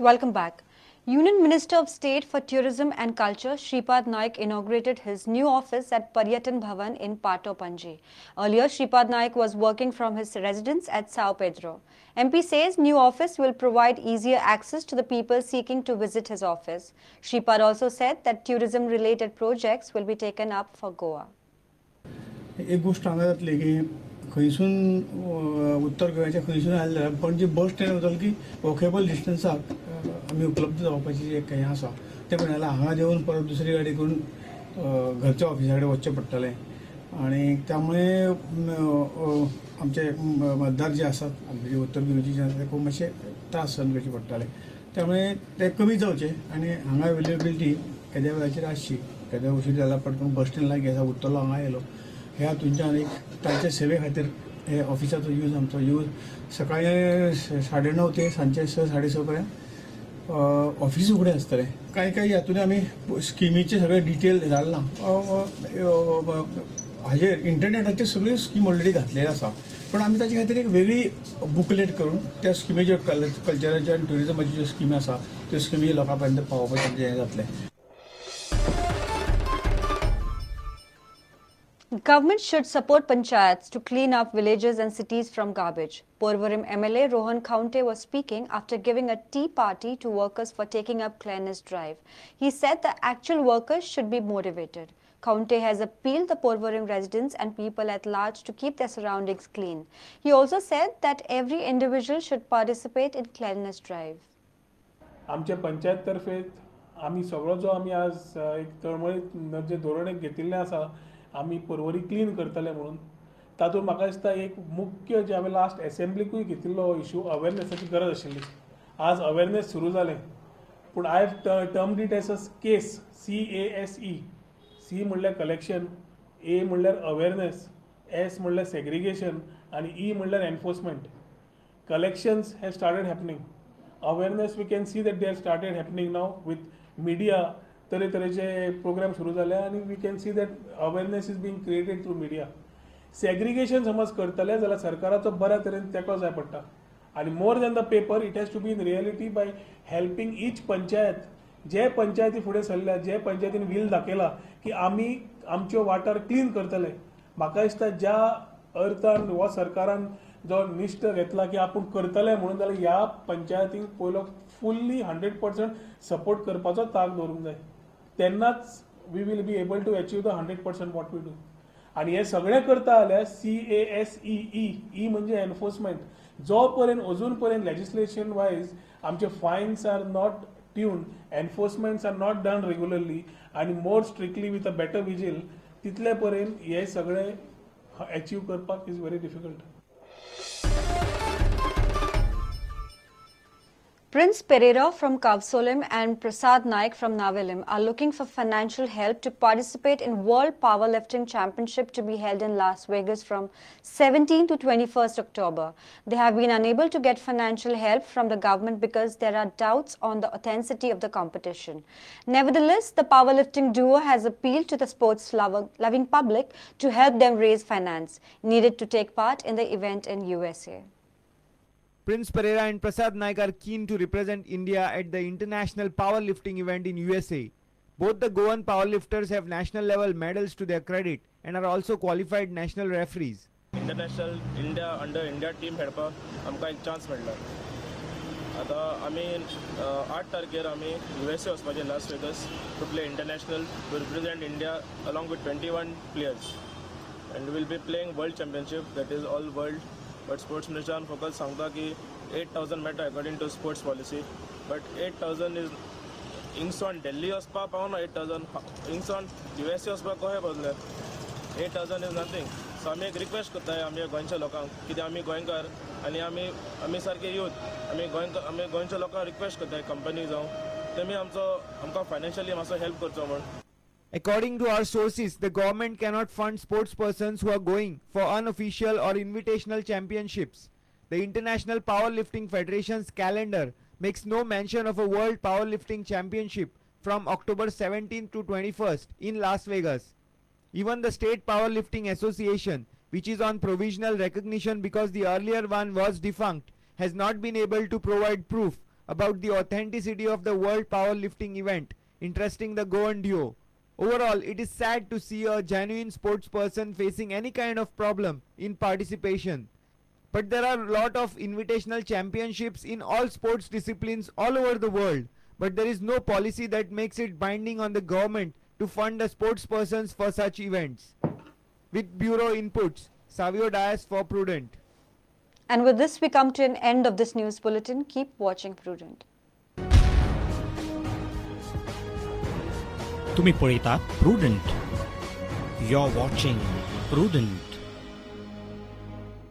Welcome back. Union Minister of State for Tourism and Culture Shripad Naik inaugurated his new office at Paryatan Bhavan in Pato, Panji. Earlier, Shripad Naik was working from his residence at Sao Pedro. MP says new office will provide easier access to the people seeking to visit his office. Shripad also said that tourism-related projects will be taken up for Goa. एक गोष्ट हांगा जातली की खंयसून उत्तर गोंयाच्या खंयसून आयले जाल्यार Panaji bus stand वतलो की वॉकेबल डिस्टन्साक आमी उपलब्ध जावपाची एक हें आसा. तें पळय जाल्यार हांगा देंवून परत दुसरी गाडी करून घरच्या ऑफिसा कडेन वचचें पडटलें आनी त्यामुळे आमचे मतदार जे आसात, आमचे उत्तर गोंयचे जे आसा ते खूब मातशे त्रास सहन करचे पडटाले. त्यामुळे ते कमी जावचे आनी हांगा अवेलेबिलिटी केद्या वेळाचेर आसची. केद्या उशीर जाला पटकन बस स्टँड लागीं आसा, उत्तरलो हांगा येयलो. ह्या हातूंच्यान एक तांच्या सेवे खातीर हे ऑफिसाचो यूज, आमचो यूज सकाळी 9:30 ते सांजचे 6 6:30 पर्यंत ऑफिस उगडें आसतलें. कांय कांय हातून आमी स्किमीचे सगळे डिटेल धाडलां. हाजेर इंटरनेटाचेर सगळ्यो स्कीम ऑलरेडी घातलेल्यो आसा, पूण आमी ताचे खातीर एक वेगळी बुकलेट करून त्या स्किमीच्यो, कल्चराच्यो आनी ट्युरिजमाच्यो ज्यो स्किमी आसा त्यो स्किमी लोकां पर्यंत पावोवपाचें आमचें हें जातलें. Government should support panchayats to clean up villages and cities from garbage. Porvorim MLA Rohan Khaunte was speaking after giving a tea party to workers for taking up cleanliness drive. He said the actual workers should be motivated. Khaunte has appealed the Porvorim residents and people at large to keep their surroundings clean. He also said that every individual should participate in cleanliness drive. आमच्या पंचायत तर्फे आमी सगळो जो आमी आज एक तळमळीत जे धोरण एक घेतिल्लें आसा, आमी पर्वरी क्लीन करतले म्हणून, तातूंत म्हाका दिसता एक मुख्य जे हांवें लास्ट एसेंब्लीकूय घेतिल्लो इशू, अवेरनेसाची गरज आशिल्ली. आज अवेरनेस सुरू जालें, पूण I have termed it as a case, CASE. C म्हणल्यार कलेक्शन, ए म्हणल्यार अवेरनेस, एस म्हणल्यार सेग्रिगेशन आनी ई म्हणल्यार enforcement. Collections have started happening. Awareness, we can see that they have started happening now with media. तरेतरेचे programme सुरू जाले आनी we can see that awareness is being created through media. Segregation समज करतले जाल्यार सरकाराचो बऱ्या तरेन तेंको जाय पडटा आनी more than the paper, it has to be in reality by helping each panchayat. जे पंचायती फुडें सरल्या, जे पंचायतीन वील दाखयला की आमी आमच्यो वाठार क्लीन करतले, म्हाका दिसता ज्या अर्थान हो सरकारान जो निश्ठ घेतला की आपूण करतले म्हणून, जाल्यार ह्या पंचायतींक पयलो फुल्ली 100% सपोर्ट करपाचो ताक दवरूंक जाय. तेन्नाच we will be able to achieve the 100% what we do. आनी हें सगळें करता जाल्यार CASEE, ई म्हणजे एनफोर्समेंट. जो पर्यंत अजून पर्यंत लेजिस्लेशन वायज आमचे fines are not tuned, enforcements are not done regularly आनी more strictly with a better vigil, तितले पर्यंत हे सगळें अचीव करपाक is very difficult. Prince Pereira from Cavelossim and Prasad Naik from Navelim are looking for financial help to participate in World Powerlifting Championship to be held in Las Vegas from 17 to 21st October. They have been unable to get financial help from the government because there are doubts on the authenticity of the competition. Nevertheless, the powerlifting duo has appealed to the sports loving public to help them raise finance needed to take part in the event in USA. Prince Pereira and Prasad Naik are keen to represent India at the international powerlifting event in USA. Both the Goan powerlifters have national level medals to their credit and are also qualified national referees. International India under India team खेळपाक आमकां एक chance मेळ्ळा. आतां आमी 8 तारखेर आमी USA वचपाचे, Las Vegas, to play international, to represent India along with 21 players, and will be playing world championship, that is all world. But sports मिनिस्टरान फकत सांगता की 8,000 मेळटा according to sports policy, but 8,000 is हिंगसोन दिल्ली वचपाक पावना 8,000, हिंगसोन USA वचपाक कशें पावतले? 8,000 is nothing. सो आमी एक रिक्वेस्ट करताय आमी गोंयच्या लोकांक, कित्याक आमी गोंयकार आनी आमी आमी सारके यूथ, आमी गोंयकार, आमी गोंयच्या लोकांक रिक्वेस्ट करताय, कंपनी जावं, तेमी आमचो आमकां फायनान्शियली मातसो हेल्प करचो म्हूण. According to our sources, the government cannot fund sports persons who are going for unofficial or invitational championships. The International Powerlifting Federation's calendar makes no mention of a World Powerlifting Championship from October 17th to 21st in Las Vegas. Even the State Powerlifting Association, which is on provisional recognition because the earlier one was defunct, has not been able to provide proof about the authenticity of the World Powerlifting event interesting the Goan duo. Overall, it is sad to see a genuine sports person facing any kind of problem in participation. But there are a lot of invitational championships in all sports disciplines all over the world. But there is no policy that makes it binding on the government to fund the sports persons for such events. With Bureau inputs, Savio Dias for Prudent. And with this, we come to an end of this news bulletin. Keep watching Prudent. तुम्ही पळयतात Prudent. You are watching Prudent.